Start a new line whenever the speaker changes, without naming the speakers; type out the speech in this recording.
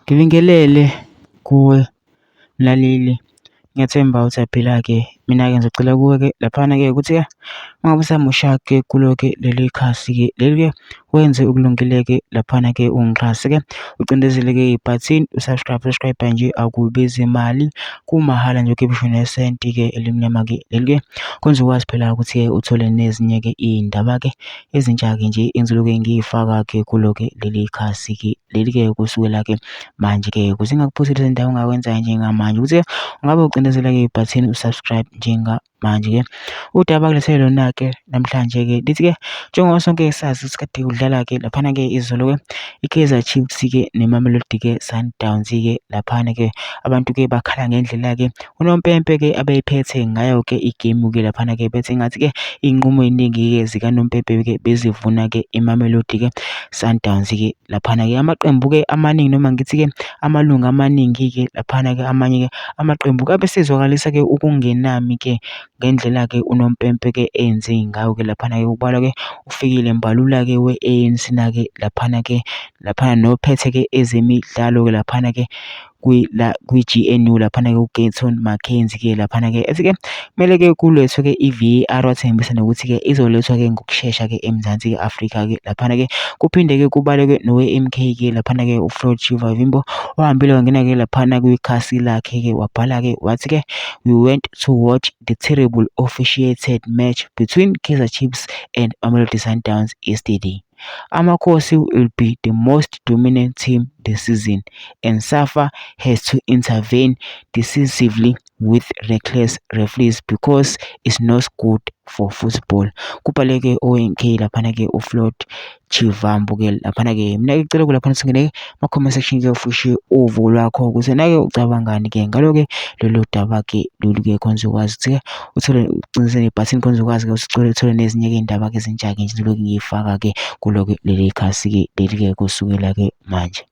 Ngibingelele kuwe mlaleli, ngiyathemba ukuthi uyaphila-ke. Mina-ke ngizocela kuwe-ke laphana-ke ukuthi-ke uma ngabe usamusha-ke kulo-ke leli khasi-ke leli-ke wenze okulungile-ke laphana-ke ungixhase-ke ucindezele-ke ibhathini u-subscribe, subscribe nje akubizi mali kumahhala nje ukhiphe ngisho nesenti-ke elimnyama-ke leli-ke kwenza ukwazi phela ukuthi-ke uthole nezinye-ke iy'ndaba-ke ezintsha-ke nje engizoloke ngiy'faka-ke kulo-ke leli khasi-ke leli-ke kusukela-ke manje-ke ukuze ingakuphutheli izindawo ongakwenza njengamanje ukuthi ungabe ucindezela-ke ibhathini u-subscribe njengamanje-ke. Udaba kulethele lona-ke namhlanje-ke lithi-ke njengoba sonke sazi ukuthi kade kudlala-ke laphana-ke izolo-ke i-Kaizer Chiefs-ke neMamelodi-ke Sundowns-ke laphana-ke abantu-ke bakhala ngendlela-ke unompempe-ke abeyiphethe ngayo-ke igemu-ke laphana-ke bethi ngathi-ke iy'nqumo ey'ningi-ke zikanompempe-ke bezivuna-ke iMamelodi-ke Sundowns-ke laphana-ke amaqembu-ke amaningi noma ngithi-ke amalungu amaningi-ke laphana-ke amanye-ke amaqembu abesezwakalisa-ke ukungenami-ke ngendlela-ke unompempe-ke enze ngayo-ke laphana-ke kubalwa-ke uFikile Mbalula-ke we-A_N_C na-ke laphana-ke laphana nophethe-ke ezemidlalo-ke laphana-ke kwi-G_N_U laphana-ke uGayton McKenzie-ke laphana-ke ethi-ke kumele-ke kulethwe-ke i-V_A_R wathembisa nokuthi-ke izolethwa-ke ngokushesha-ke eMzansi Afrika-ke laphana-ke kuphinde-ke kubaleke nowe-M_K-ke laphana-ke uFloyd Shivambu ohambile wangena-ke laphana kwikhasi lakhe-ke wabhala-ke wathi-ke we went to watch the terrible officiated match between Kaizer Chiefs and Mamelodi Sundowns yesterday. Amakhosi will be the most dominant team this season and SAFA has to intervene decisively with reckless referees because it's not good for football. Kubhaleke oNK laphana-ke uFloyd Chivambu-ke laphana-ke. Mina-ke ngicela kulaphana singene ma-comment section ke ufushe uvo lwakho ukuze nake ucabangani-ke ngalo-ke lolu daba-ke lolu-ke khona uzokwazi ukuthi-ke uthole ucinise nebhathini khona uzokwazi-ke ukuthi uthole nezinye-ke iy'ndaba-ke ezintsha-ke nje ngizoloku ngiy'faka-ke kulo-ke leli khasi-ke leli-ke kusukela-ke manje.